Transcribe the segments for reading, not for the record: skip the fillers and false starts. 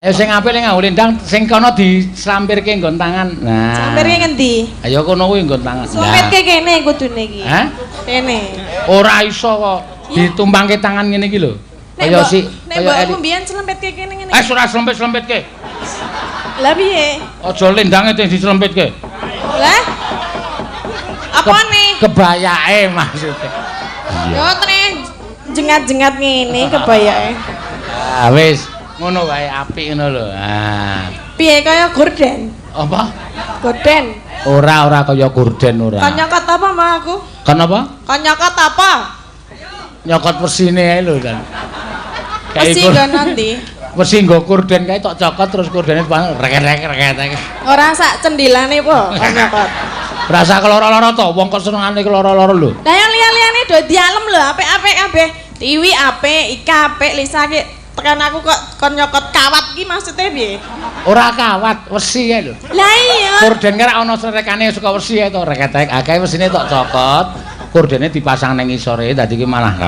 Sing apik ning nganggo lendang sing kono dislampirke nggon tangan. Nah. Sampirke ngendi? Ayo kono kuwi nggon tangan. Sumpitke kene kudune iki. Hah? Kene. Ora iso kok ditumpangke tangan ngene iki lho. Kaya si nek mbokku mbiyen slempitke kene ngene. Eh ora slempit-slempitke. Lah piye? Aja lendange sing dislempitke. Lah? Apane? Kebayake maksudnya. Yo trene jengat-jengat ngene kebayake. Ah wis. Ngono wae apik ngono lho. Ah. Piye kaya gorden? Apa? Gorden. Ora, ora kaya gorden ora. Kon nyokot apa mau aku? Kon apa? Kon nyokot apa? Nyokot wesine ae lho kan. Wesi nggo nanti. Wesi nggo gorden kae tok cokot terus gordene rek-rek rek. Ora sak cendilane po kon nyokot. Rasa keloro-loro to, wong kok senengane keloro-loro lho. Lah yang liya-liyane do dialem lho, apik-apik kabeh. Tiwi apik, Ika apik, Lisa ki tekan aku kok kon nyokot kawat ki maksudnya piye? Ora kawat, wesi kae lho. Lah iya. Korden ki ana srekane suka wesi ae to, reketek akeh wesine tok cokot, kordene dipasang ning ngisore dadi ki malah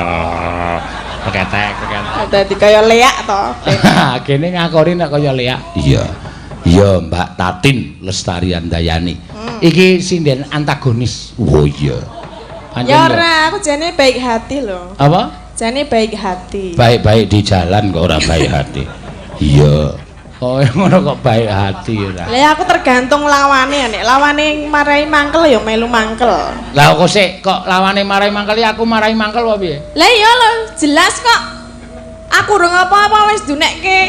reketek reketek. Dadi kaya leak to. Kene ngakori nek kaya leak. Iya. Iya, Mbak Tatin Lestari Handayani. Iki sinden antagonis. Oh iya. Ya ora, aku jane baik hati lho. Apa? Jane baik hati. Baik-baik di jalan kok ora baik hati. Iya. Kok ngono kok baik hati ora. Lah aku tergantung lawane, nek lawane marai mangkel ya melu mangkel. Lah kok sik kok lawane marai mangkel aku marai mangkel apa piye? Lah iya lho, jelas kok. Aku urung apa-apa wis dunekke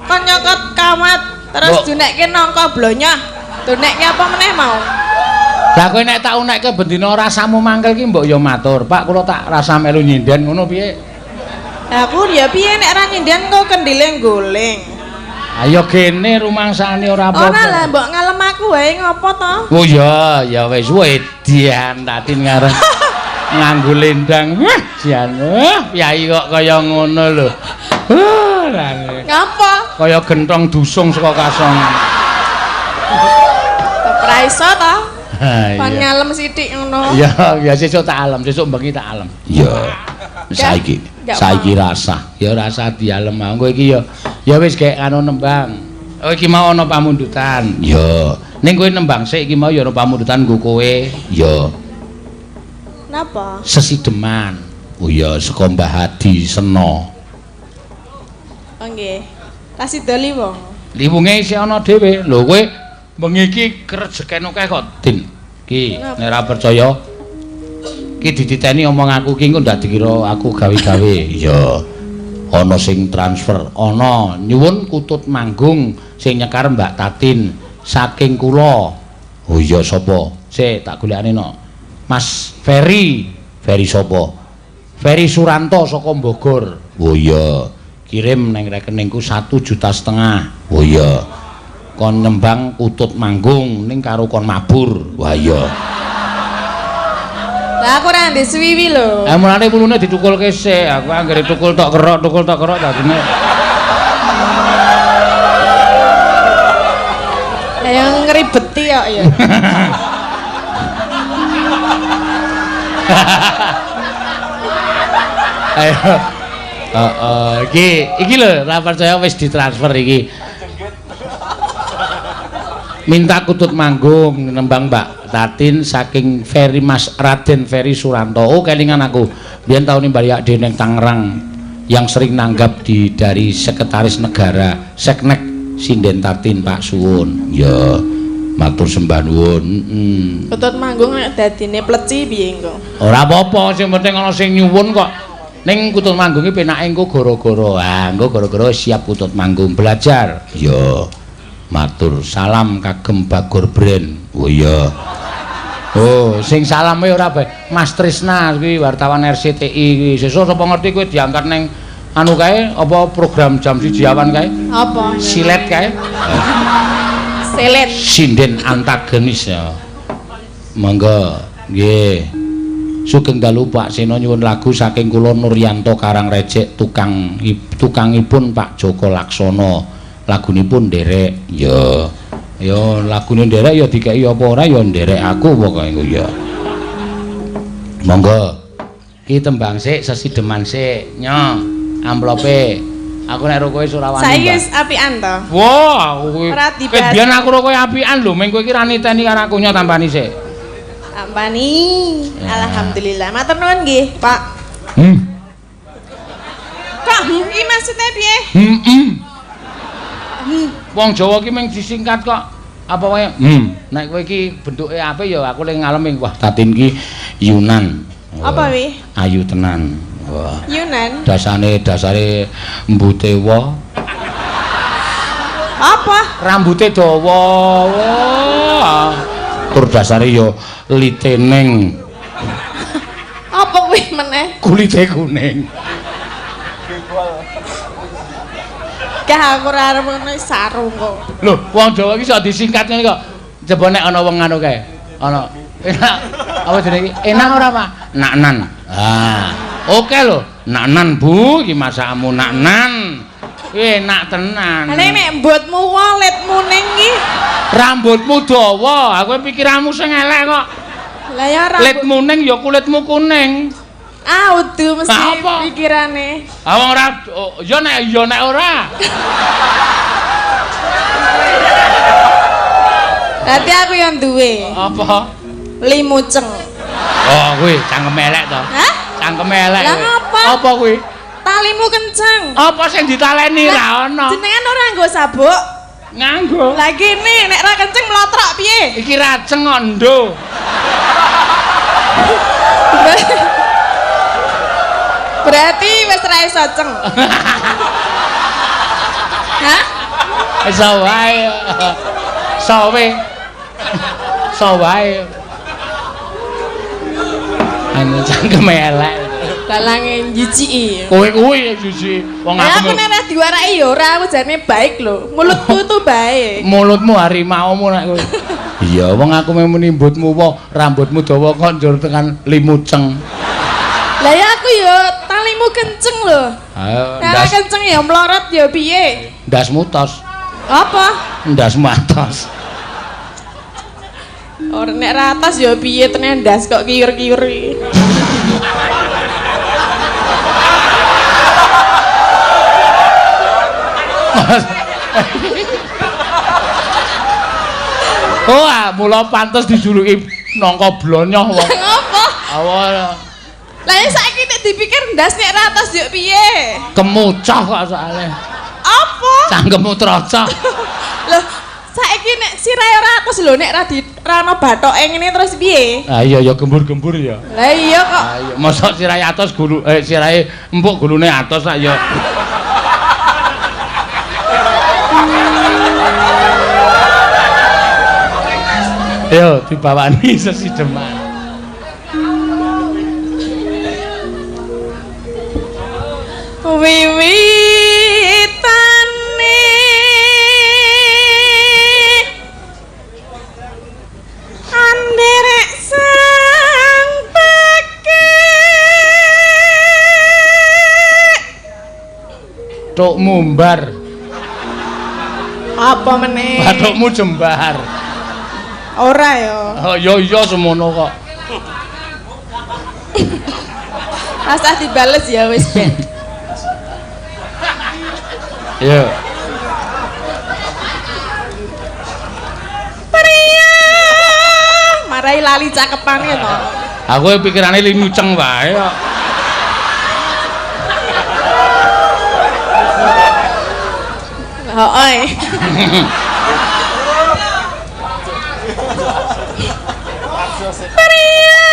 kon nyokot kawat, terus dunekke nangka blonyah. Dunekke apa meneh mau? Lah kowe nek tak unekke bendina rasamu mangkel ki mbok ya matur, Pak kula tak rasa melu nyinden ngono piye? Lah aku ya piye nek ora nyinden kok kendile goleng. Ayo gene rumangsane ora apa-apa. Ora lah mbok ngalem aku wae ngopo to? Oh iya, ya wis wedian Tatin ngarep nganggo lendang. Wah, jan. Piyai kok kaya ngono lho. Ngapa? Kaya gentong dusung saka kasongan. Ora iso to? Kon ngalem sithik ngono. Iya, ya sesuk tak alem, sesuk bengi tak alem. Iya. Saiki, saiki rasah. Ya rasah dialem engko iki ya. Ya wis gek anu nembang. Oh iki mau ana pamundutan. Iya. Ning kowe nembang sik iki mau ya ana pamundutan nggo kowe. Iya. Napa? Sesideman. Oh iya, saka Mbah Hadi Seno. Oh nggih. Kasih doli wong. Liwunge isih ana dhewe. Lho kowe bengi iki krejeken akeh kok, Din. Ki nek ora percaya ki dititeni omong aku ki engko ndak dikira aku gawe-gawe. Iya. Ana sing transfer, ana nyuwun kutut manggung sing nyekar Mbak Tatin saking kula. Oh iya sapa? Sik tak golekane no. Mas Ferry. Ferry sapa? Ferry Suranto saka Bogor. Oh iya. Kirim nang rekeningku 1,5 juta. Oh iya. Kon nembang kutut manggung ning karo kon mabur. Wah iya. Lah aku ora ndek suwiwi lho. Eh mulane wulune ditukulke sik. Aku anggere tukul tok kerok dadine. Lah yang ngribeti kok ya. Ayo. Heeh, iki lho ora percaya wis ditransfer iki. Minta kutut manggung nembang Mbak Tatin saking Ferry Mas Raden Ferry Suranto. Oh kelingan aku. Biyen taune balik ning Tangerang yang sering nanggap di dari Sekretaris Negara Seknek Sinden Tatin Pak Suwun. Ya, matur sembah nuwun. Kutut manggung nek dadine pleci piye engko? Ora apa-apa, sing penting ana sing nyuwun kok. Ning kutut manggung iki penake engko gara-gara. Ah, engko gara-gara siap kutut manggung belajar. Ya. Matur salam kagem Bagor Brand. Oh iya. Oh, sing salame ora bae. Mas Trisna kuwi wartawan RCTI kuwi. Sesuk sapa ngerti kowe diangkat ning anu kae apa program jam 1 awan kae? Apa? Silet kae. Silet. Sinden antagonis ya. Monggo. Nggih. Sugeng dalu Pak Seno nyuwun lagu saking kula Nuryanto Karangrejek tukangipun Pak Joko Laksono. Lagunipun nderek. Ya. Ya lagune nderek ya dikeki apa ora ya nderek aku pokoke engko ya. Monggo. Ki tembang sik sesideman sik. Nyo, amplope. Aku nek ro kowe ora wani. Saiki wis apian to. Wah, kowe. Ora dibahas. Biyen aku ro kowe apian lho, meng kowe iki ra niteni karo aku nyo tampani sik. Tampani. Alhamdulillah. Matur nuwun nggih, Pak. Kok iki maksudnya piye? Heeh. Wong Jawa ki meng disingkat kok. Apa wae? Nek kowe iki bentuke apik ya aku le ngalem wah Tatin ki Yunan. Apa wi? Ayu tenan. Wah. Yunan. Dasare mbute wa. Apa? Rambute dawa. Wah. Tur dasare ya litening. Apa kuwi meneh? Kulite kuning. Gah aku ora arep ngono sarung kok. Lho, wong Jawa iki iso disingkat ngene kok. Coba nek ana wong ngono kae. Ana. Enak. Apa jenenge iki? Enak ora, Pak? Naknan. Ah. Oke lho, naknan Bu, iki masakmu naknan. Enak tenan. Lah nek mbotmu waletmu ning iki. Rambutmu dawa, aku pikiranmu sing elek kok. Lah ya rambut. Litmu ning ya kulitmu kuning. Ah, udu mesti pikirane. Ah wong ora ya nek ya nek ora. Berarti aku yang duwe. Apa? Limuceng. Oh, kuwi cangkem elek to. Hah? Cangkem elek. Lah ngapa? Apa kuwi? Talimu kenceng. Apa sing ditaleni ra ono? Jenengan ora nganggo sabuk? Nganggo. Lah kene nek ra kenceng mlotrok piye? Iki raceng kok ndo. Berarti wis ra iso ceng. Hah? Iso wae. Sawe. Iso wae. Anu cangkem elek. Dalange njijiki. Kowe kuwi jijiki. Wong aku nek ora diwaraki ya ora, aku jane baik lho. Mulutku itu baik. Mulutmu harimaumu nek kowe. Iya, wong aku muni mbutmu wae, rambutmu dawa kok njur tekan limuceng. Lah ya aku ya talimu kenceng lho. Ayo, ndas kenceng ya mlorot ya piye? Ndasmu tos. Apa? Ndasmu atos. Ora nek ra atos ya piye tenan ndas kok kiur-kiur iki. Oh, mula pantes dijuluki nangka blonyoh wong. Ngopo? Awa. Lah saiki nek dipikir ndas nek ra atos yo piye? Kemucah kok soalé. Apa? Cangkemmu trocok. Loh, saiki nek sirahe ora atos lho nek ra di ra ono bathoke ngene terus piye? Ah iya ya gembur-gembur ya. Lah iya kok. Ah iya, mosok sirahe atos gulu sirahe empuk gulune atos sak ya. Yo dibawani sesideman. Wiwitane anderek sang pekek Tok mumbar. Apa meneh? Bathukmu jembar. Ora ya. Oh iya iya semono kok. Asah dibales ya wis ben. Iya. Priya, marai lali cakepane to. Aku pikirane limuceng wae kok. Heeh. Priya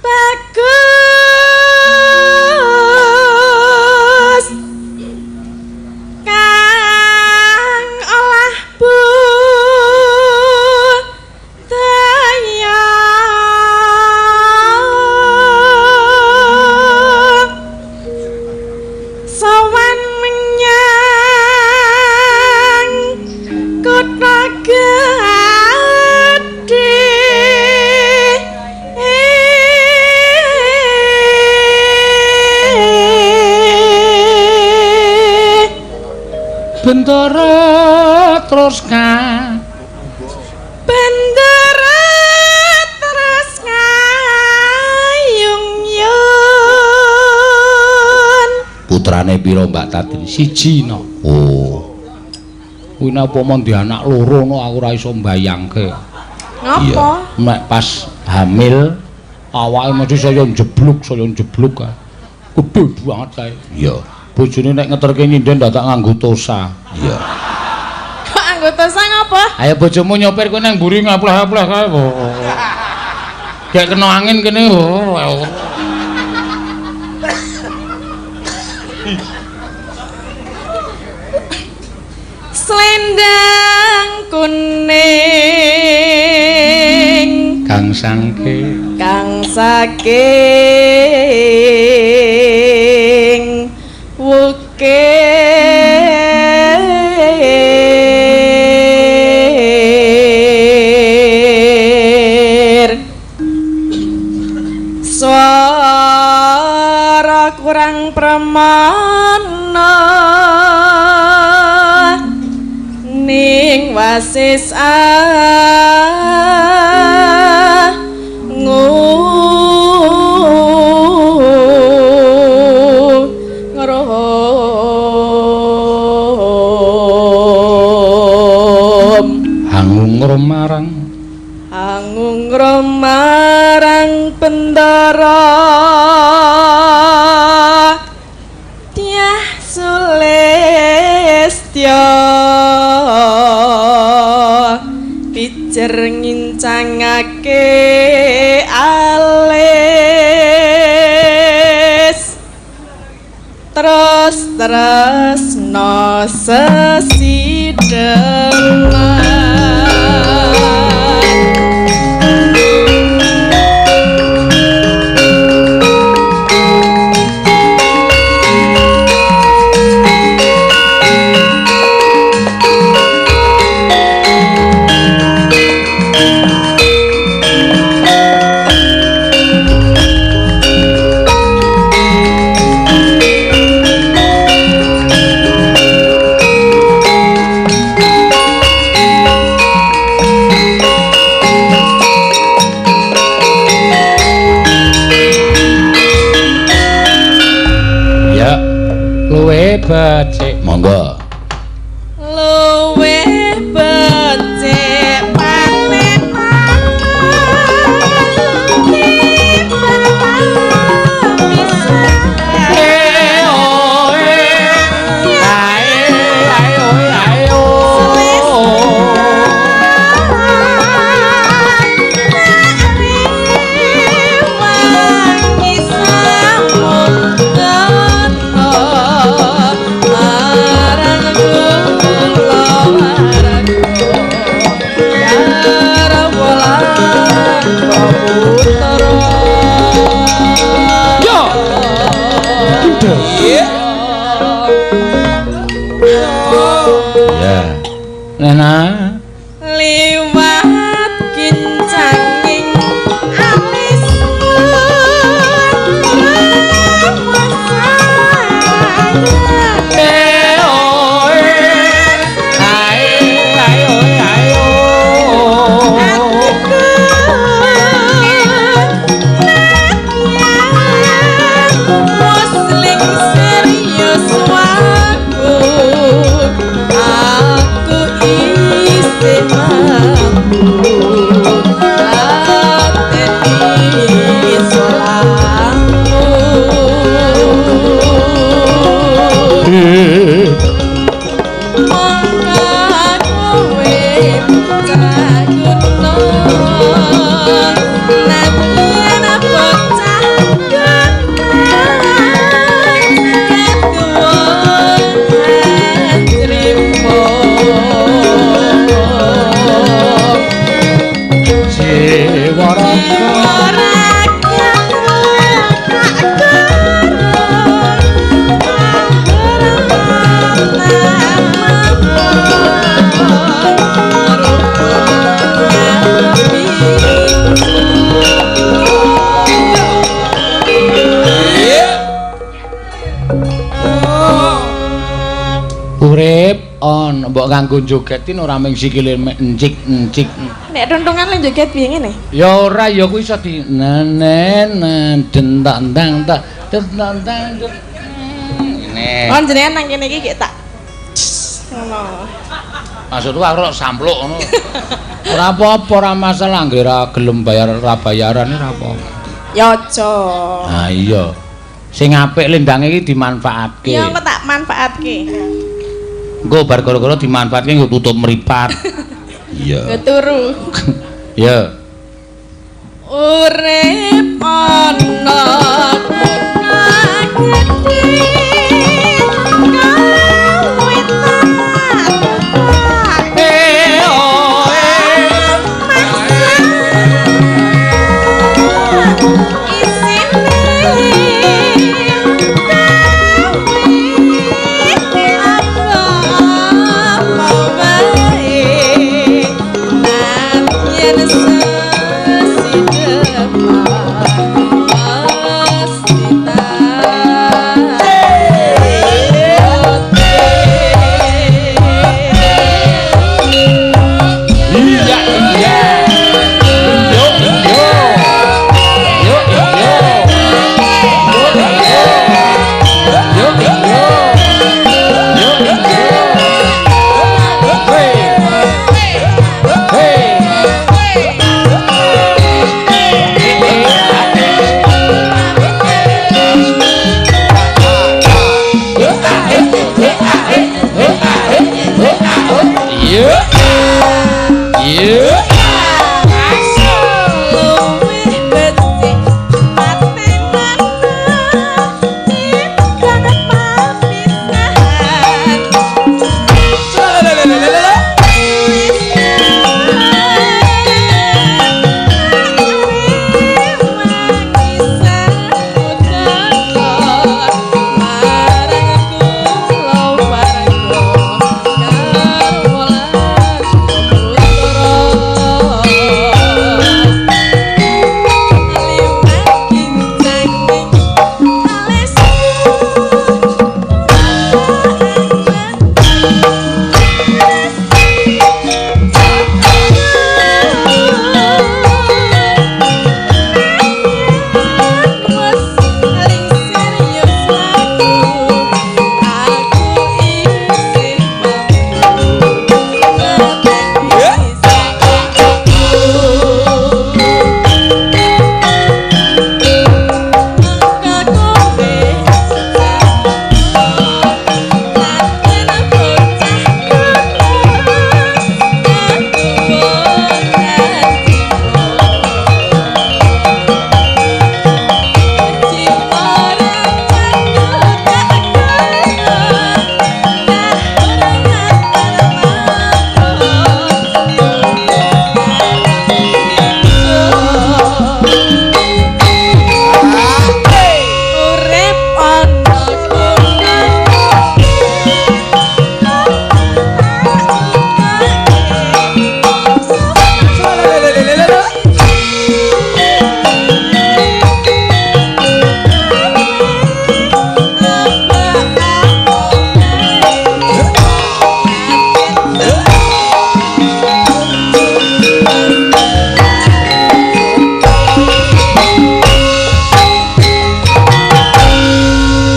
bagus kang olah budaya sowan menyang kutha gedhe. Bendara terus Bendara terus ngayung yun putrane Putrane pira Mbak Tatin? Siji no. Oh. Kuwi nek upama ndek anak loro no aku ora iso mbayangke. Ngapa? Nek pas hamil awake mesti saya njebluk kae. Gedhe banget kae. Iya. Bojone nek ngeterke nyinden dadak nganggo tosa. Iya. Kok nganggo tosa ngapa? Ayo bojomu nyopir kowe nang mburi ngapleh-apleh kae. Gek kena angin kene. Selendang kuning kang sangke kang saking wukir swara kurang pramana ning wasis ngrum hangungrum marang hangungrum marang bendara Dyah Sulistya pijer ngincangake alis terus tresna sesideman. Luwih becik monggo luwih becik panetan Ya. Nena liwat kincanging alis muslim serius waku aku isih mampu ateni salahmu mongko kowe putra gunung nadyan bocah Urip on mbok kanggo jogetin ora mung sikile encik-encik. Nek tuntungan le joget piye ngene? Ya ora ya kuwi iso di nenen dentak ndang tak dentak ndang. Kene. Kon jenengan nang kene iki gek tak ngono. Maksudku aku kok sampluk ngono. Ora apa-apa, ora masalah nggih ora gelem bayar ora bayaran ora apa-apa. Ya aja. Ha iya. Sing apik lendange iki dimanfaatke. Ya engko tak manfaatke. Engko bar gara-gara dimanfaatke nggo tutup mripat. Iya. Nggo turu. Ya. Urip ana gedhe kawitan. Iya iya. Yo yo. Yo yo. Yo yo. Yo yo. Hey. Hey. Iya. Iya. Luwih becik patenana timbang papisahan. Urip ana kono.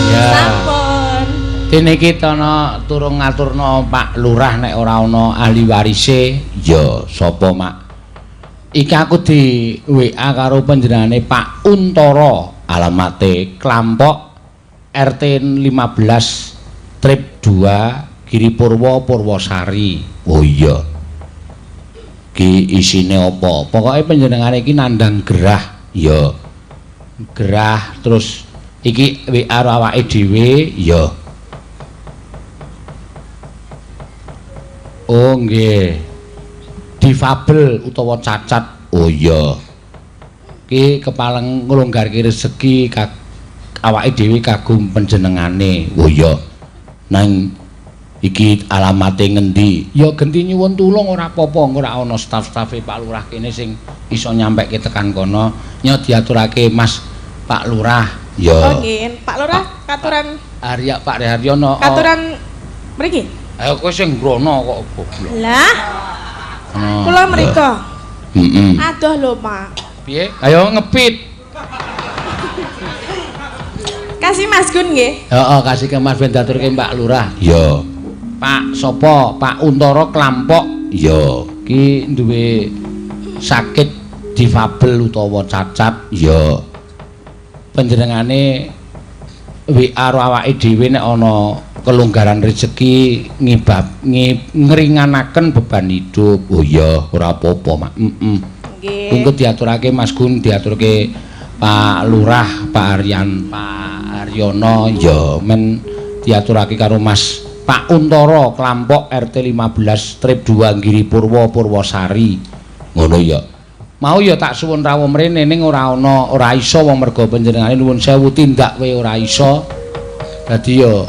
Ya. Sampun. Dene iki ana turung ngaturna Pak Lurah nek ora ana ahli warise. Ya, sapa, Mak? Iki aku di WA karo panjenengane Pak Untara, alamate Klampok RT 15 Trip 2 Giri Purwo Purwosari. Oh iya. Ki isine apa? Pokoke panjenengane iki nandhang gerah. Ya. Gerah terus iki WA karo awake dhewe, ya. Oh nggih. Difabel utawa cacat. Oh iya. Ki kepaleng nglonggarke rezeki awake dhewe kagum panjenengane. Oh iya. Nang iki alamate ngendi? Ya genti nyuwun tulung ora apa-apa, engko ora ana staf-stafe Pak Lurah kene sing iso nyampekke tekan kono. Nyo diaturake Mas Pak Lurah. Ya. Oh nggih, Pak Lurah katuran Arya Pak Haryono. Katuran mriki. Ayo kowe sing ngrono kok goblok. Lah. Kula mriko. Heeh. Adoh lho, Pak. Piye? Ayo ngepit. Kasih Mas Gun nggih. Heeh, kasih ke Mas ben diaturke Pak Lurah. Iya. Pak sapa? Pak Untara Klampok. Iya. Ki duwe sakit difabel utawa cacat. Iya. Panjenengane WA karo awake dhewe nek ana kelonggaran rezeki ngibab ngringanaken beban hidup. Oh iya, ora apa-apa, Mak. Heeh. Nggih. Mungkin diaturake Mas Gun, diaturke Pak Lurah, Pak Aryan, Pak Aryono, ya men diaturake karo Mas Pak Untara Klampok RT 15 Strip 2 Giri Purwo Purwosari. Ngono ya. Mau ya tak suwun rawuh mrene ning ora ana, ora iso wong merga panjenengane nuwun sewu tindak kowe ora iso. Dadi ya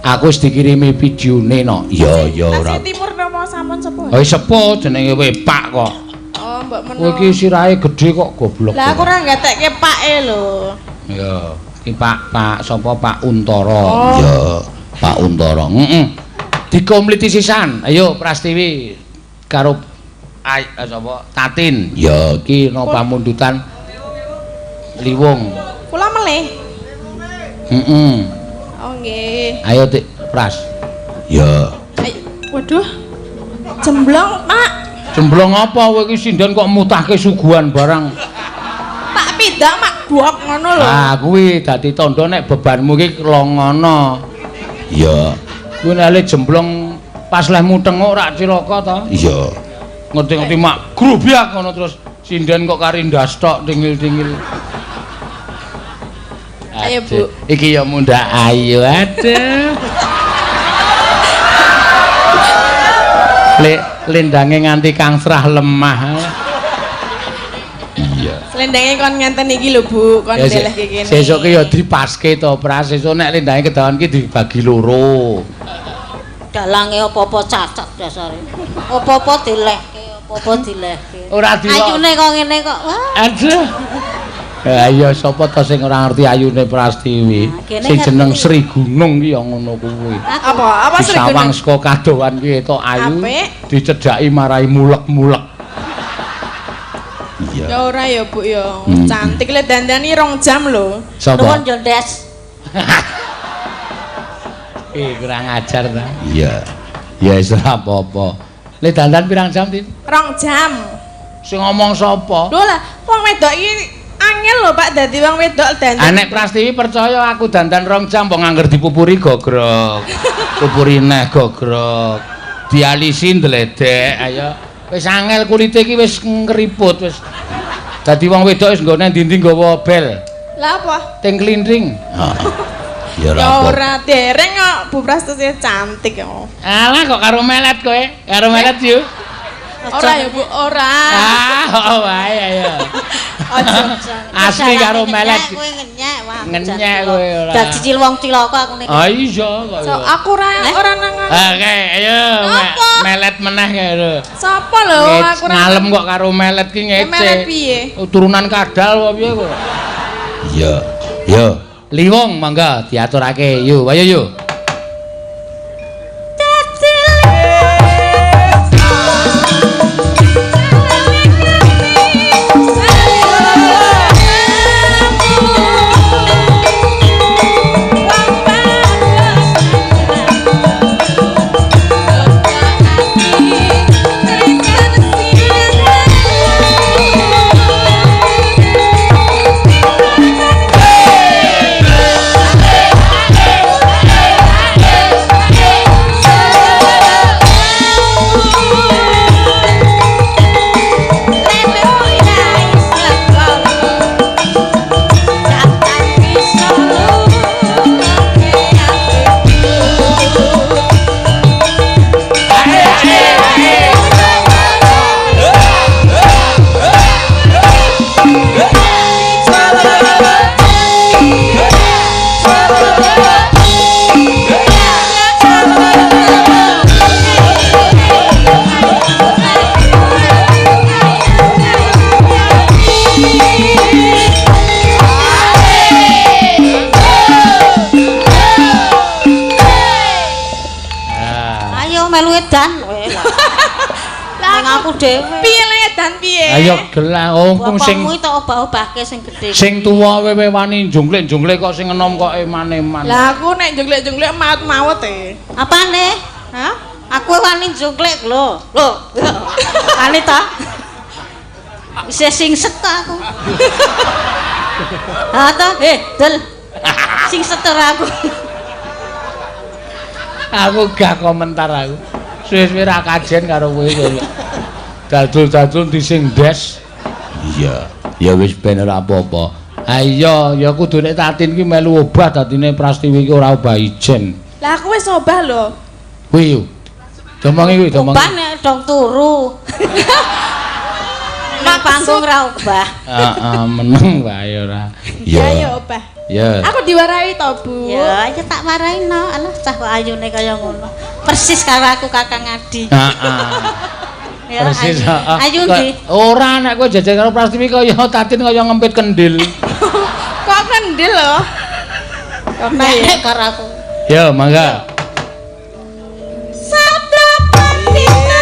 aku wis dikirimi videone no. Iya ya ora. Tasih Timur napa sampun sepuh? Oh sepuh jenenge kowe Pak kok. Oh mbok menawa. Kowe iki sirahe gedhe kok goblok. Lah aku ora gatekke pake lho. Ya, iki Pak Pak sapa Pak Untara. Oh. Ya, Pak Untara. Heeh. Dikompliti sisan. Ayo Prastiwi karo sapa Tatin. Ya, iki ana pamundutan Liwung. Kula melih. Heeh. Oh nggih. Ayo Dik Pras. Ya. Ayo. Waduh. Jemblong, Pak. Jemblong apa kowe iki sinden kok mutahke suguhan barang. Tak pidak mak buak ngono lho. Ah kuwi dadi tandha nek bebanmu iki longono. Iya. Kuwi nek le jemblong pas lehmu tenguk rak cilaka to. Iya. Ngerti-ngerti mak grubyak ngono terus sinden kok kari ndas tok dingil-dingil. Ayo Bu. Iki ya mundhak ayo aduh. Lek lendange nganti kangsrah lemah. Iya. Slendange kon ngenten iki lho Bu, kon Ya, ndelehke kene. Sesuk ki ya dipaske to, Pras. Sesuk nek lendange kedawan ki dibagi loro. Dalange apa-apa cacat dasare. Apa-apa dilehke, apa-apa dilehke. Ora di Ayune kok ngene kok. Wah. Aduh. Ayo sapa to sing ora ngerti ayune Prastiwi? Nah, Sing jeneng Sri Gunung ki ya ngono kuwi. Apa? Apa Sri Disawang Gunung? saka kadohan ki etok ayu, Apik. dicedhaki marai mulek-mulek. Iya. Ya ora ya Bu ya. Cantik le dandani 2 jam lho. Sapa? Nuwun yo, Des. Kurang ajar ta. Iya. Ya wis ora apa-apa. Le dandan pirang jam, Tin? 2 jam. Sing ngomong sapa? Lho lah, wong wedok iki angel lho Pak dadi wong wedok dandan. Ah nek Prastiwi percaya aku dandan 2 jam wong angger dipupuri gogrok. Pupuri neh gogrok. Dialisi ndledek, ayo. Wis angel kulite iki wis ngriput wis. Dadi wong wedok wis nggone ndi-ndi nggawa bel. Lah apa? Ting klinting. Heeh. Ya Ya ora dereng kok Bu Prastuti cantik kok. Alah kok karo melet kowe? Karo melet yo. Ora ya Bu, ora. Ah, oh wae ayo. Aja. Asli karo melet. Kowe ngenyek wah. Ngenyek kowe ora. Dadi cicil wong cilaka aku nek. Ah iya kok. So, aku ora ora nang. Oke, ayo melet meneh kae lho. Sapa lho aku ora ngalem kok karo melet ki ngece. Melet piye? Turunan kadal apa piye kok? Iya. Yo, Liwung mangga diaturake. Yo, ayo yo. Ayo melu edan kowe. Lah aku dhewe. Piye le dan piye? Ayo gelah oh sing bapakmu tak obah-obahke sing gedhe. Sing tuwa wewe wani jungklik-jungklik kok sing enom kok eman-eman. Lah aku nek jungklik-jungklik maut-maut e. Apane? Hah? Aku wani jungklik lho. Lho. Wani ta? Isih singset ta aku. Ha ta? Dul. Singset ora aku. Aku gak komentar aku. Suwe-suwe ra kajen karo kowe kowe. Dadul-dadul di sing des. Iya, ya wis ben ora apa-apa. Ha iya, ya kudu nek Tatin ki melu obah dadine Prastiwi ki ora obah ijen. Lah aku wis obah lho. Kuwi yo. Domongi kuwi, domongi. Obah nek dong turu. Nang panggung ra obah. Heeh, meneng wae ora. Ya ya obah. Ya. Aku diwarahi to, Bu. Ya, ya tak warahi no. Alah cah kok ayune kaya ngono. Persis karo aku Kakang Adi. Heeh. Ya, persis, heeh. Ayu ndi? Ora nek kowe jajan karo Prastiwi kaya Tatin kaya ngempit kendil. Kok kendil lho? Kok nek karo aku. Ya, mangga. Sabda pandita.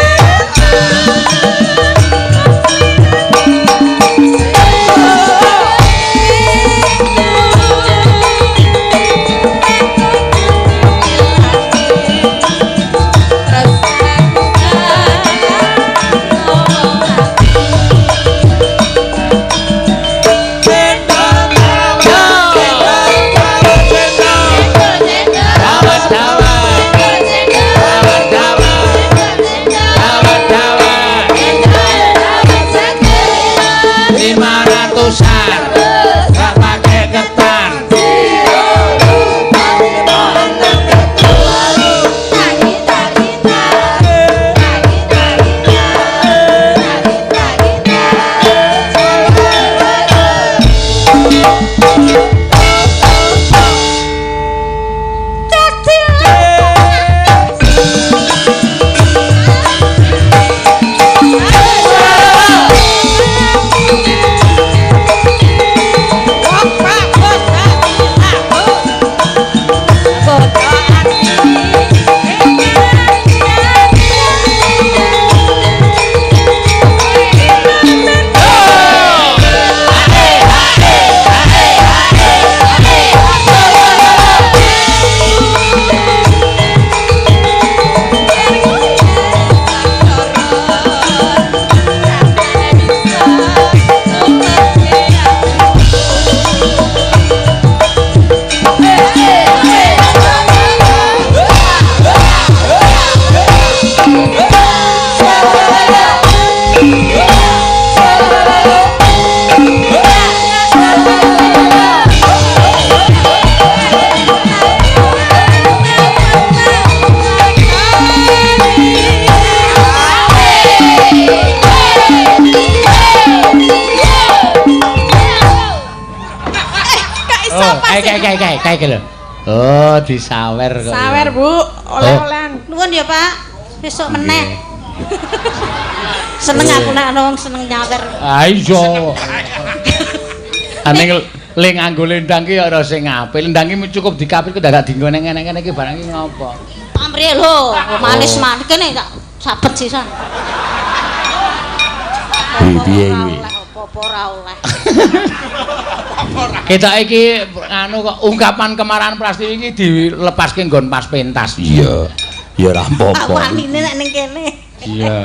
Kae lho. Oh, disawer kok. Sawer, Bu. Oleh-olehan. Nuwun ya, Pak. Besok meneh. Seneng aku nek ana wong seneng nyawer. Ah iya. Aning le nganggo lendang ki ora sing apik. Lendang ki cukup dikapit kok dadak dienggo nang ngene-ngene iki barang iki ngopo? Pamrih lho, manis-manis kene tak sabet sisan. Piye kuwi? Apa-apa ora oleh. Kita iki anu kok ungkapan kemarahan Prastiwi iki dilepaske nggon pas pentas. Iya. Ya ora apa-apa. Wanine nek ning kene. Iya.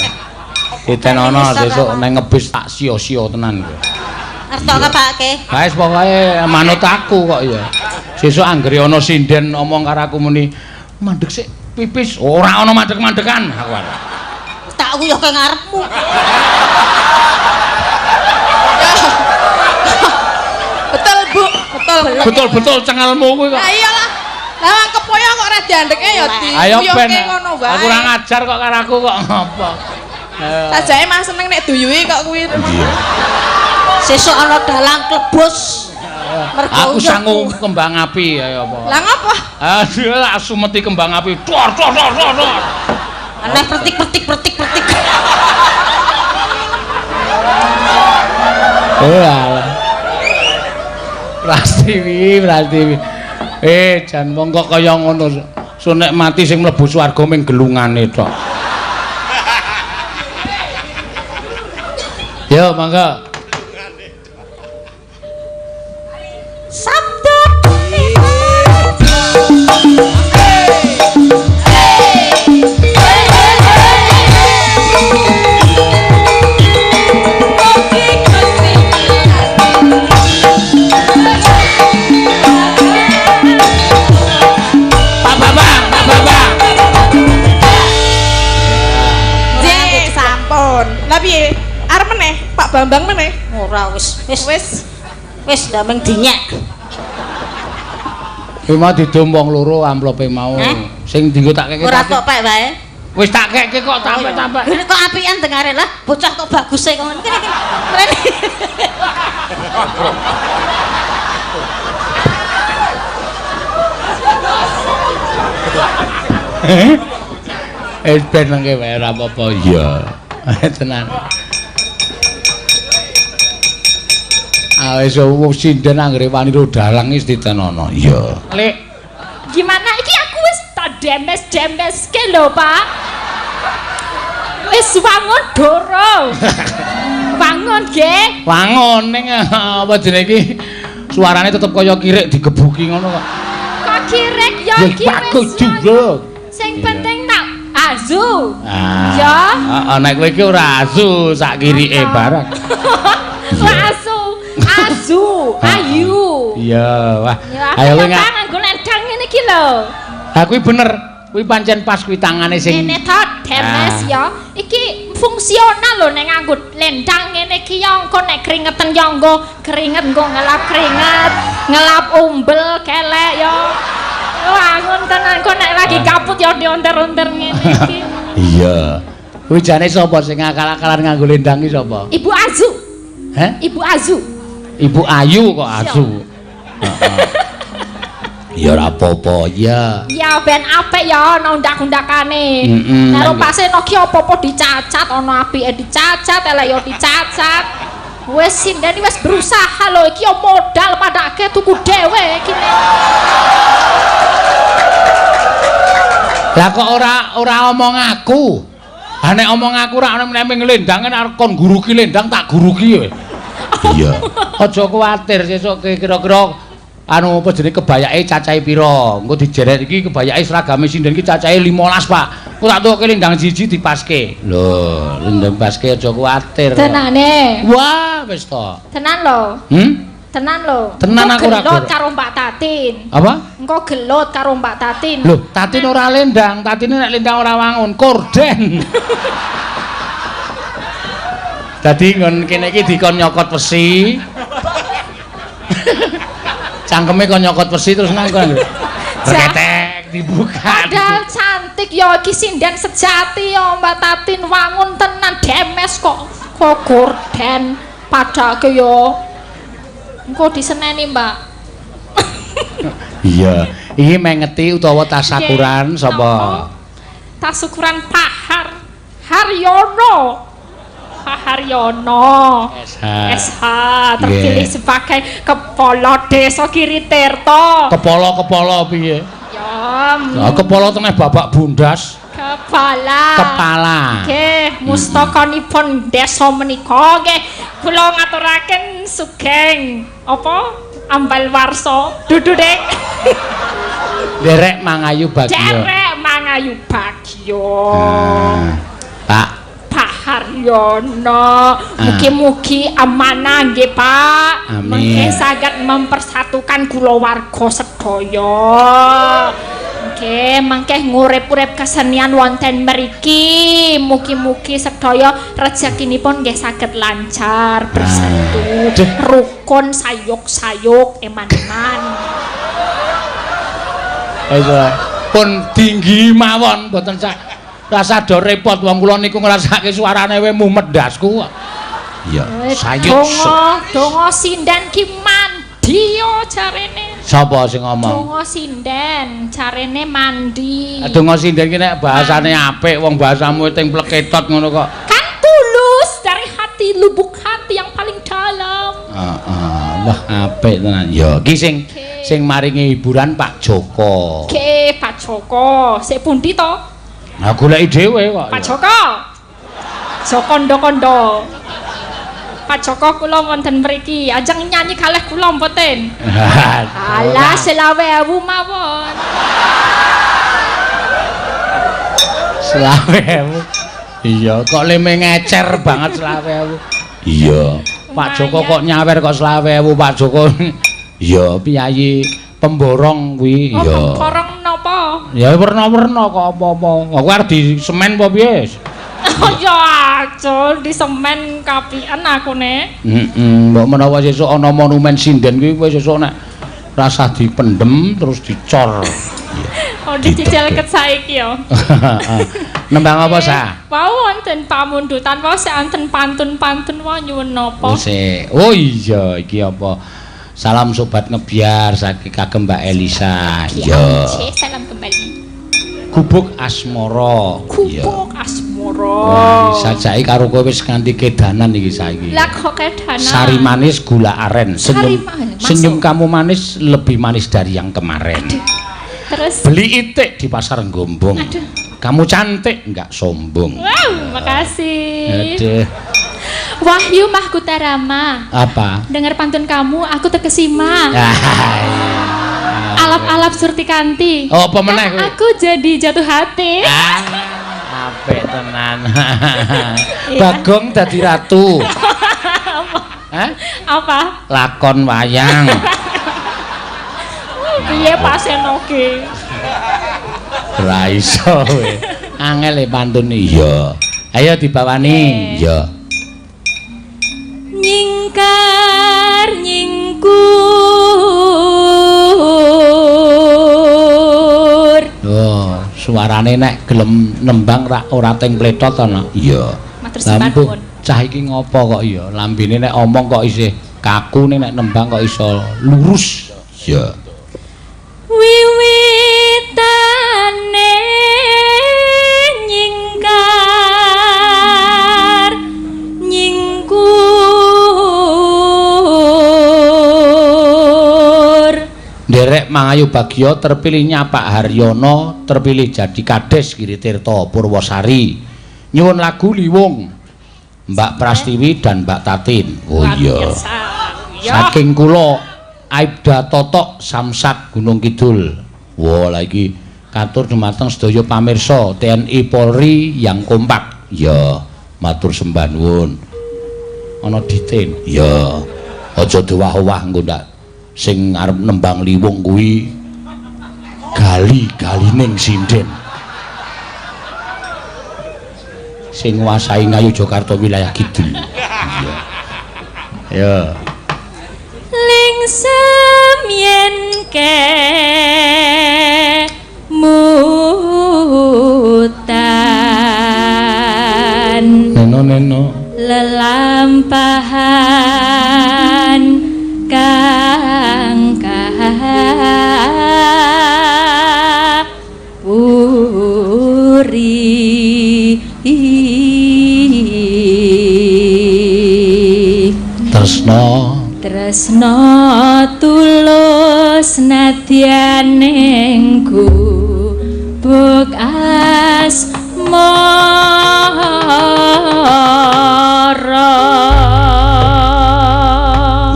Ditenono sesuk nang ngebis tak sia-sia tenan kowe. Artoke Pakke. Ha wis pokoke manut aku kok ya. Sesuk anggere ana sinden omong karo aku muni mandek sik pipis. Ora ana mandek-mandekan aku. Tak uyuhke ngarepmu. Betul, Bu. Betul. Betul-betul cengelmu kuwi kok. Lah iyalah. Lah kepoyo kok ora diandeke ya diuyuhke ngono wae. Aku ora ngajar kok karo aku kok ngopo. Sajake mah seneng nek duyuhi kok kuwi. Iya. Sesuk ana dalang klebus. Aku sangu kembang api ayo apa. Lah ngopo? Aduh, tak sumeti kembang api. Dor dor dor dor. Aneh pertik pertik pertik pertik. Oh alah. Prastiwi, Prastiwi. Jan wong kok kaya ngono. Sunek mati sing mlebu swarga ming gelungane tok. Yo monggo. Sabda Pak Bambang, Pak Bambang. Nggih, sampun. Lah piye? Arep meneh, Pak Bambang meneh. Ora wis wis Wis. wis ndameng dinyek. Kuwi mau didum wong loro amplope mau. Hah? Sing dienggo tak keke. Ora tok pak wae. Wis tak keke kok tampek-tampek. Ini kok apian dengare lah, bocah kok baguse kok ngene iki. Mrene. Wis ben mengke wae ora apa-apa. Iya. Tenan. Ah wis wong sinden anggere wani ro dalang wis ditenono. Iya. Lek Gimana iki aku wis tak demes-demeske lho, Pak. Wis wangun doro. Wangun nggih. Wangun ning apa jenenge iki suarane tetep kaya kirik digebuki ngono kok. Kok kirik ya Ya iki bagus wis. juga. Sing penting tak azu. Ah. Ya. Heeh, nek kowe iki ora azu sak kirike barang. Ora azu, azu, ayu. Iya, wah. Ya, Ayo kowe aku nganggo lendang ngene iki lho. Ha kuwi bener. Kuwi pancen pas kuwi tangane sing Ngene to, demes Ah. ya. Iki fungsional lho nek nganggo lendang ngene iki ya engko nek keringetan ya engko keringet engko ngelap keringet, ngelap umbel kelek ya. Wah, ngono tenan engko nek lagi kaput ya dionter-onter ngene iki. Iya. Kuwi jane sapa sing ngakal-akalan nganggo lendang iki sapa? Ibu Azu, Heh? Ibu Azu. Ibu Ayu kok Azu. Heeh. Ya ora apa-apa, ya. Ya ben apik ya ana undak-undakane. Mm-mm. Nek pase no ki apa-apa dicacat, ana apike dicacat, elek ya dicacat. Wis sinden wis berusaha lho iki ya modal padake tuku dhewe iki. Lah kok ora omong aku. Ha nek omong aku ora ana meneh nglendang arep kon guruki lendang tak guruki kowe. Iya. Aja kuwatir sesuk kira-kira anu apa jenenge kebayake cacahe pira. Engko dijeret iki kebayake seragame sinden iki cacahe 15, Pak. Engko tak tukoke lendang siji dipaske. Lho, lendang paske aja kuwatir. Tenane. Wah, wis to. Tenan lho. Hmm? Tenan lho. Tenan aku ora gelut karo Mbak Tatin. Apa? Engko gelut karo Mbak Tatin. Lho, Tatin ora lendang, Tatine nek lendang ora wangun, korden. Dadi nggon kene iki dikon nyokot wesi. Cangkeme kon nyokot wesi terus nang kon. Reketek dibuka. Padahal cantik ya iki sinden sejati ya Mbak Tatin wangun tenan demes kok kok gorden padake ya. Engko diseneni, Mbak. Iya, iki mengeti utawa tasakuran sapa? Tasukuran Pak Haryono. Pak Haryono. SH. SH terpilih sebagai kepala desa Giritirto. Kepala-kepala piye? Ya, Lah kepala tengah babak bundas. kepala. Kepala. Nggih, mustakanipun desa menika nggih kula ngaturaken sugeng apa ambal warsa dudu Dek. Derek mangayu bagya. Derek mangayu bagya. Pak Pak Haryono, mugi-mugi amanah nggih Pak. Amin. Mengke saged mempersatukan kulawarga sedaya. Nggih, mengke ngurip-urip kesenian wonten mriki. Mugi-mugi sedaya rezekinipun nggih saged lancar, bersatu, rukun, sayuk-sayuk, eman-eman. Pun tinggi mawon mboten sak rasa do repot wong kula niku ngrasake suarane we mumet ndasku kok. Iya, sayuk. Donga sinden ki mandi yo jarene. Sapa sing ngomong? Donga sinden jarene mandi. Donga sinden ki nek bahasane apik wong bahasamu ting pleketot ngono kok. Kan tulus dari hati, lubuk hati yang paling dalam. Heeh, wah apik tenan. Ya, iki sing sing maringi hiburan Pak Joko. Oke, Pak Joko. Sik pundi to? Nah, goleki dhewe kok. Pak Joko. Joko kondo-kondo. Pak Joko kula wonten mriki. Ajeng nyanyi kalih kula mboten? Alah 25.000 mawon. 25.000. Iya, kok leme ngecer banget 25.000. Iya. Pak Joko kok nyawer kok 25.000 Pak Joko. Iya, piyayi pemborong kuwi. Oh, Iya. pemborong napa? Ya werna-werna kok apa-apa. Aku arep di semen apa piye? Oh ya aja di semen kapian aku ne. Heeh, mbok menawa sesuk ana monumen sinden kuwi kowe sesuk nek rasah dipendem terus dicor. Oh dicicil ket saiki ya. Nembang apa sa? Wau wonten pamundutan wau sik wonten pantun-pantun wau nyuwun napa? Oh, sik. Oh iya iki apa? Salam sobat ngebiar saking kagem Mbak Elisa. Iya. Salam kembali. Gubuk Asmara. Gubuk Asmara. Wah, sajake karo kowe wis nganti kedanan iki saiki. Lah kok kedanan? Sari manis gula aren. Senyum, senyum kamu manis lebih manis dari yang kemarin. Aduh. Terus beli itik di pasar Gombong. Aduh. Kamu cantik enggak sombong. Wow, makasih. Aduh. Wahyu Mahkutarama. Apa? Dengar pantun kamu aku terkesima. Alap-alap Surtikanti. Oh, apa meneh kowe? Aku jadi jatuh hati. Apik tenan. Bagong dadi ratu. Hah? Apa? Lakon wayang. Piye paseno ki? Ora iso kowe. Angel e pantun iya. Ayo dibawani. Iya. Nyingkar nyingkur. Oh, suarane nek gelem nembang ora teng pletot ana. Iya. Matur sembah nuwun. Cah iki ngopo kok iya? Lambene nek omong kok isih kaku, nek nembang kok iso lurus. Iya. Wiwitane nyingkar nyingkur. Nderek Mangayu Bagyo terpilihnya Pak Haryono terpilih jadi Kades Giritirto Purwosari. Nyuwun lagu Liwung Mbak Prastiwi dan Mbak Tatin. Oh iya. Saking kula Aibda Totok Samsat Gunung Kidul. Wah, lagi katur dumateng sedaya pamirsa TNI Polri yang kompak. Ya, matur sembah nuwun. Ana ditin. Ya, aja dowah-owah engko ndak sing arep nembang liwung kuwi gali-galining sinden. Sing nguasai Ngayogyakarta wilayah kidul. Iya. Ya. Lingsem yen kemutan neno neno lelampahan kang kapuri. Tresno tresno tulus nadyaning gubuk asmara.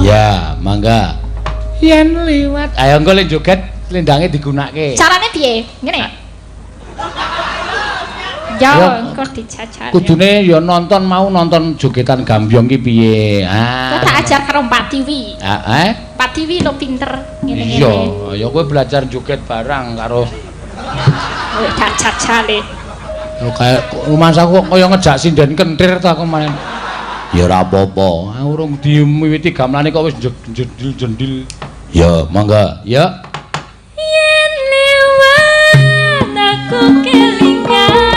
Ya, mangga. Yen liwat. Ayo engko le joget lendange digunake. Carane piye? Ngene. Ya, engko dijajal. Kudune ya nonton mau nonton jogetan gambyong ki piye. Ah. Kok tak ajar karo Mbak Tiwi. Heeh. Mbak Tiwi lo pinter ngene-ngene. Iya, ya kowe belajar joget barang karo kowe tak jajale. Lho kaya rumangsaku kok kaya ngejak sinden kentir ta aku main. Ya ora apa-apa. Aku urung diwiwiti gamelane kok wis jendil-jendil. Ya, mangga. Ya. Yen liwat aku kelingan.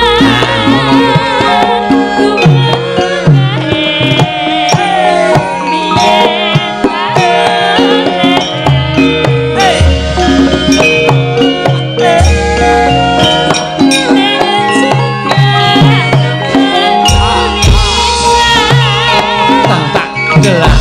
Tak gelah.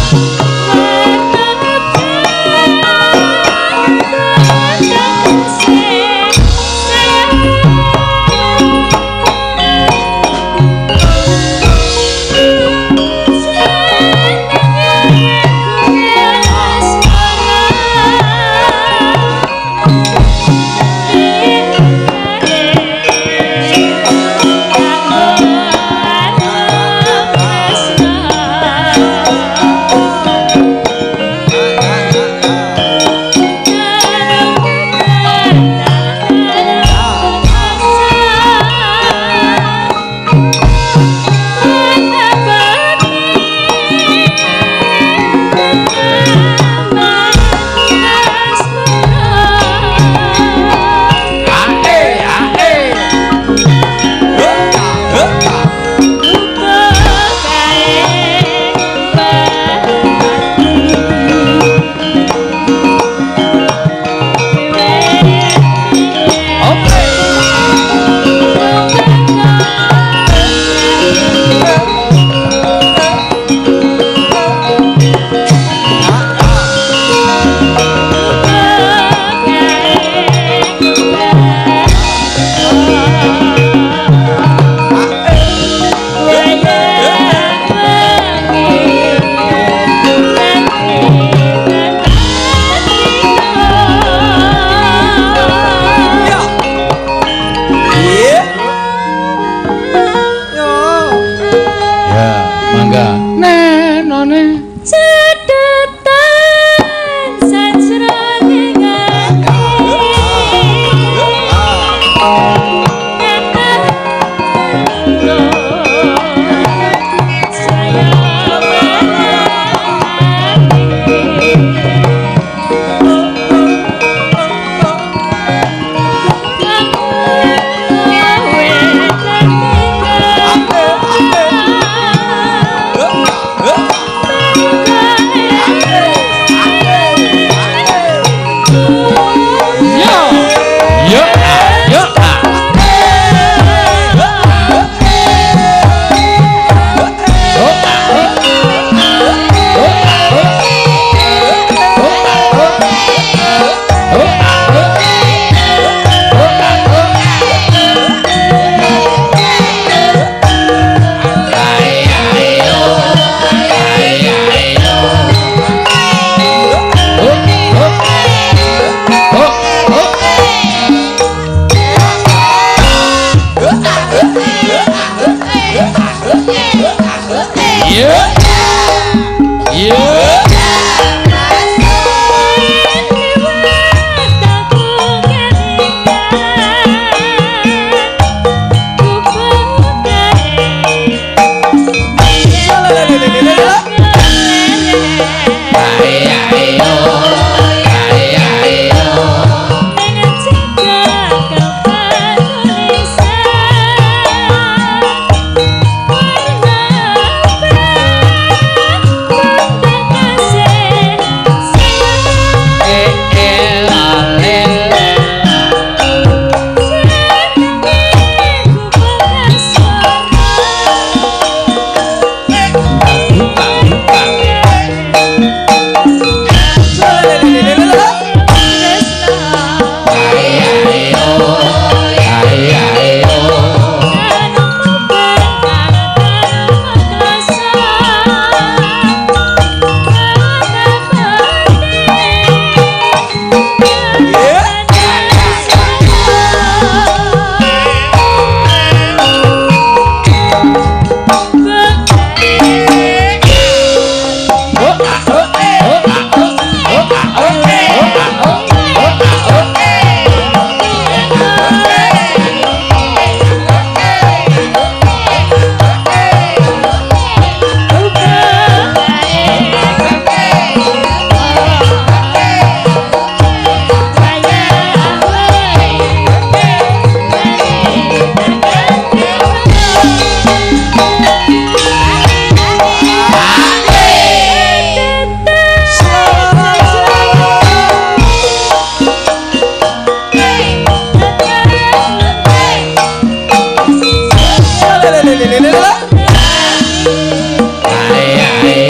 Ae ae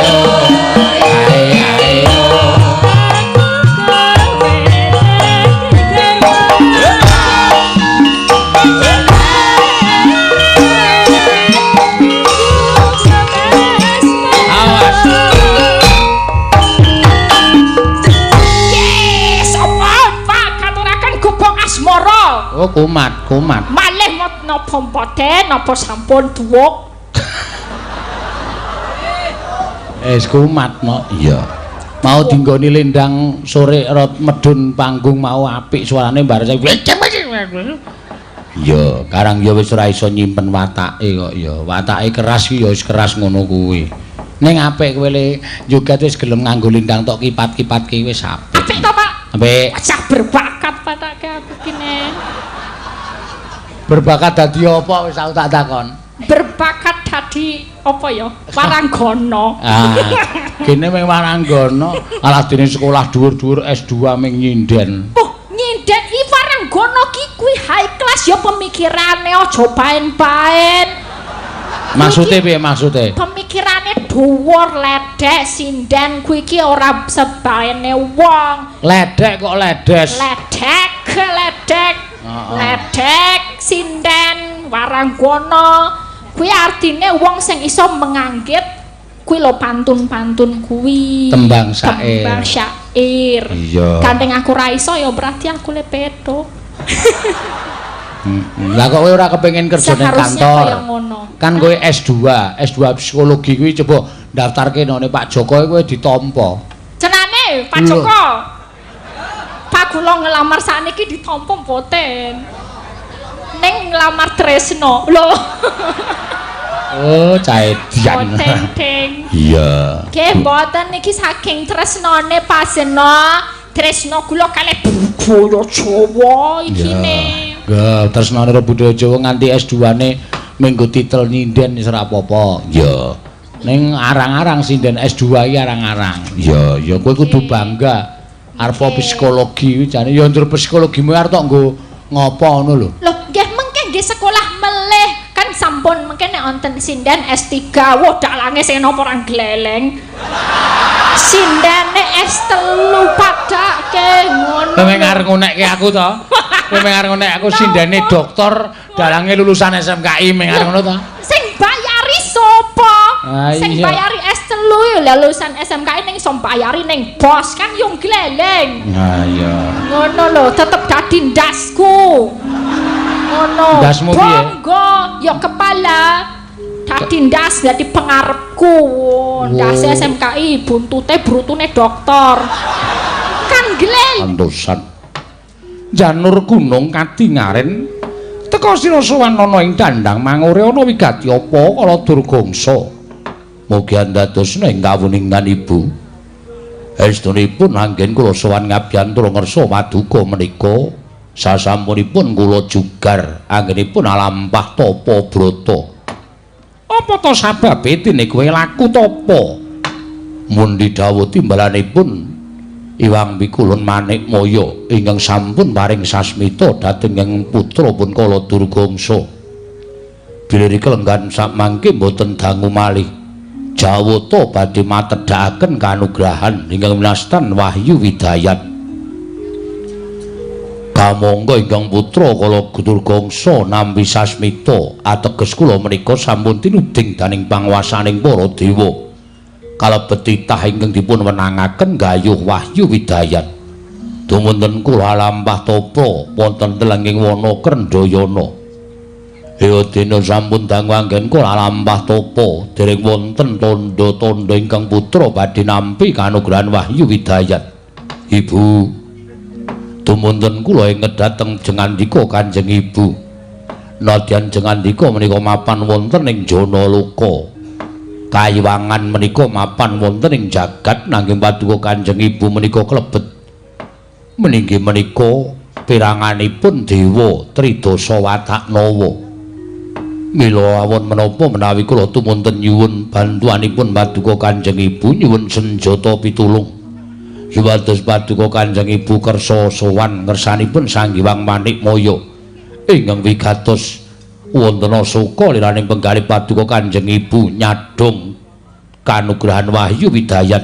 yo. Ae ae yo. Awas. Yes, apa Pak katuraken gubuk asmara. Oh, kumat, kumat. Malih napa mboten napa sampun duwuk. Es kumat no. Iya. Mau dinggoni lendang sore rot medun panggung mau apik suarane bar saya. Iya, karang ya wis ora iso nyimpen watake kok ya. Watake keras ki ya wis keras ngono kuwi. Ning apik kowe le joget wis gelem nganggo lendang tok kipat-kipatke wis apik. Apik to, Pak? Apik. Wajah berbakat patake aku kene. Berbakat dadi apa wis aku tak takon. Berbakat dadi apa ya? Waranggana. Ah, kene mung waranggana, alah dene sekolah dhuwur-dhuwur S2 ming nyinden. Oh, nyinden iki waranggana ki kuwi high class ya pemikirane aja paen-paen. Maksude piye maksude? Pemikirane dhuwur ledek sinden kuwi iki ora sebaene wong. Ledek kok ledes. Ledek, ledek. Heeh. Ledek sinden waranggana kuwi artine wong sing iso menganggit kuwi lho pantun-pantun kuwi. Tembang syair. Tembang syair. Iya. Gandeng aku ra iso ya berarti aku le petuk. Lah kok kowe ora kepengin kerja ning kantor? Kaya ngono. Kan kowe S2, S2 psikologi kuwi coba daftarke nang Pak Joko kowe ditampa. Cenane Pak Joko. Pak kula ngelamar sakniki ditampa mboten. Ning nglamar Tresno. Lho. Oh, caedian. Mboten, Ding. Iya. Nggih, mboten niki saking tresnane Pasena, tresno kula kalih budaya Jawa ikine. Nggih, tresnane karo budaya Jawa nganti S2-ne minggu titel nyinden wis ora apa-apa. Iya. Ning arang-arang sinden S2 iki arang-arang. Iya, ya kowe kudu bangga. Arep psikologi kuwi jane ya ndur psikologimu arep tok nggo ngopo ngono lho. Lho, nggih mengke nggih sekolah melih kan sampun mengke nek wonten sinden S3, wah dalange sing napa ora gleleng. Sindene S3 padake ngono. Kowe arep ngunekke aku to? Kowe arep ngunek aku sindene doktor dalange lulusan SMKI meng arep ngono to? Sing bayari sapa? Sing bayari S3 ya lulusan SMKI ning iso bayari ning bos kan yo gleleng. Ha iya. Ngono lho, tetep dadi ndasku. Ngono. Ndasmu piye? Bangga ya kepala. Dadi ndas dadi pengarepku. Ndase SMKI buntute brutune doktor. Kan glel. Antosan. Janur gunung katingaren teka sira sowan ana ing dandang mangure ana wigati apa kala Durgangsa. Mugi andadosna ing kawuningan ibu. Estunipun anggen kula sowan ngabyantura ngersa paduka menika sasampunipun kula jugar anggenipun alampah tapa brata. Apa to sababe dene kowe laku tapa? Mundi dawuh timbalanipun Iwang Pikulun Manikmaya ingkang sampun paring sasmita dhateng ing putra pun Kala Durgangsa. Bilih kelenggan samangke mboten dangu malih. Jawata badhe matedhakaken kanugrahan ingkang winastan Wahyu Widayat. Kamangka ingkang putra Kala Durgangsa nampi sasmita ateges kula menika sampun tinuding dening panguwasaning para dewa. Kalebet titah ingkang dipun wenangaken gayuh Wahyu Widayat. Dumunten kula lampah tapa wonten telenging wana Krendhayana. Ya dene sampun dangu anggen kula lampah tapa dereng wonten tandha-tandha ingkang putra badhe nampi kanugrahan Wahyu Widayat. Ibu, dumunten kula inget dhateng jengandika Kanjeng Ibu. Nadyan jengandika menika mapan wonten ing Janaloka. Kayiwangan menika mapan wonten ing jagat nanging paduka Kanjeng Ibu menika klebet meninggi menika piranganipun dewa Tridasa Wataknawa. Mila awon menapa menawi kula tumunten nyuwun bantuanipun paduka Kanjeng Ibu nyuwun senjata pitulung supados paduka Kanjeng Ibu kersa sowan ngersanipun Sang Hyang Manikmaya ingkang wigatos Wonten suka liraning penggalih paduka Kanjeng Ibu nyadong kanugrahan wahyu hidayat.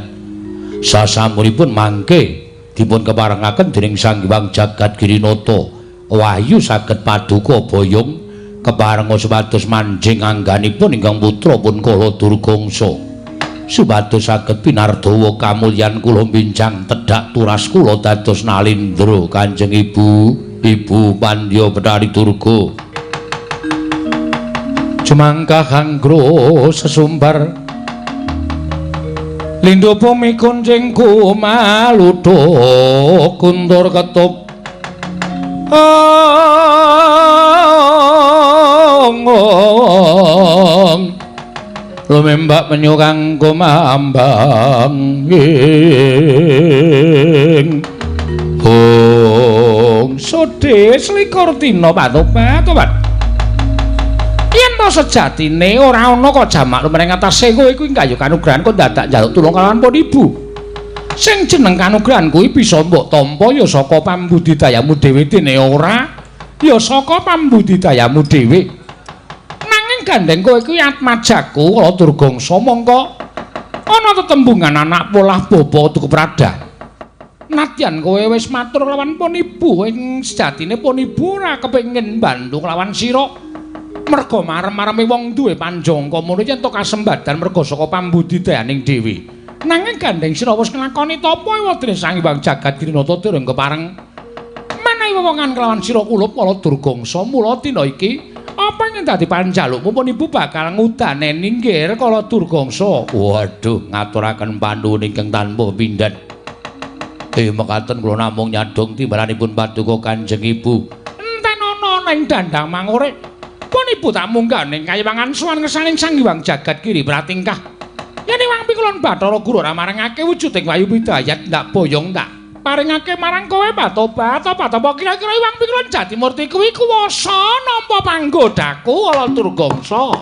Sasampunipun mangke dipun keparengaken dening Sang Hyang Jagat Girinata. Wahyu saged paduka boyong keparenga supados manjing angganipun ingkang putra pun Kala Durgangsa. Supados saged pinardawa kamulyan kula bincang tedhak turas kula dados nalindra Kanjeng Ibu, Ibu Pandya Bathari Durga. Jumangkah anggra sesumbar lindha bumi kuncing kumaludha kuntur ketup ong lumembak penyu kang kumambang ing bangsa selikur dina patobat. Yen to sejatine ora ana kok jamak lumaring atase kowe kuwi kaya kanugrahan kok dadak njaluk tulung kalawan pun ibu. Sing jeneng kanugrahan kuwi bisa mbok tampa ya saka pambudidayamu dhewe, dene ora ya saka pambudidayamu dhewe. Nanging gandeng kowe kuwi atmajaku Kala Durgangsa, mongko ana tetembungan anak polah bapa tuku prada. Nadyan kowe wis matur lawan pun ibu, ing sejatine pun ibu ora kepengin bantu kelawan sira. Merga marem-mareme wong duwe panjangka mono yen to kasembadan merga saka pambudidayaning dhewe. Nanging gandeng sira wis nglakoni tapa ewadene Sang Hyang Jagat Girinata dereng kepareng menehi wewongan kelawan sira kulup Kala Durgangsa. Mula dina iki apa ingkang dadi panjalukmu pun ibu bakal ngudaneni nggir Kala Durgangsa. Waduh, ngaturaken panuwun ingkang tanpa pindhan. Mekaten kula namung nyadong timbalanipun paduka Kanjeng Ibu. Enten ana ning dandang mangore. Pun ibu tak munggah ning kayiwangan sowan ngersaning Sang Hyang Jagat Giri Pratingkah. Yen iwang pikulon Bathara Guru ora marangake wujuding wahyu hidayat ndak boyong tak paringake marang kowe patobat apa kira-kira iwang pikulon Jatimurti kuwi kuwasa nampa panggodaku Kala Durgangsa.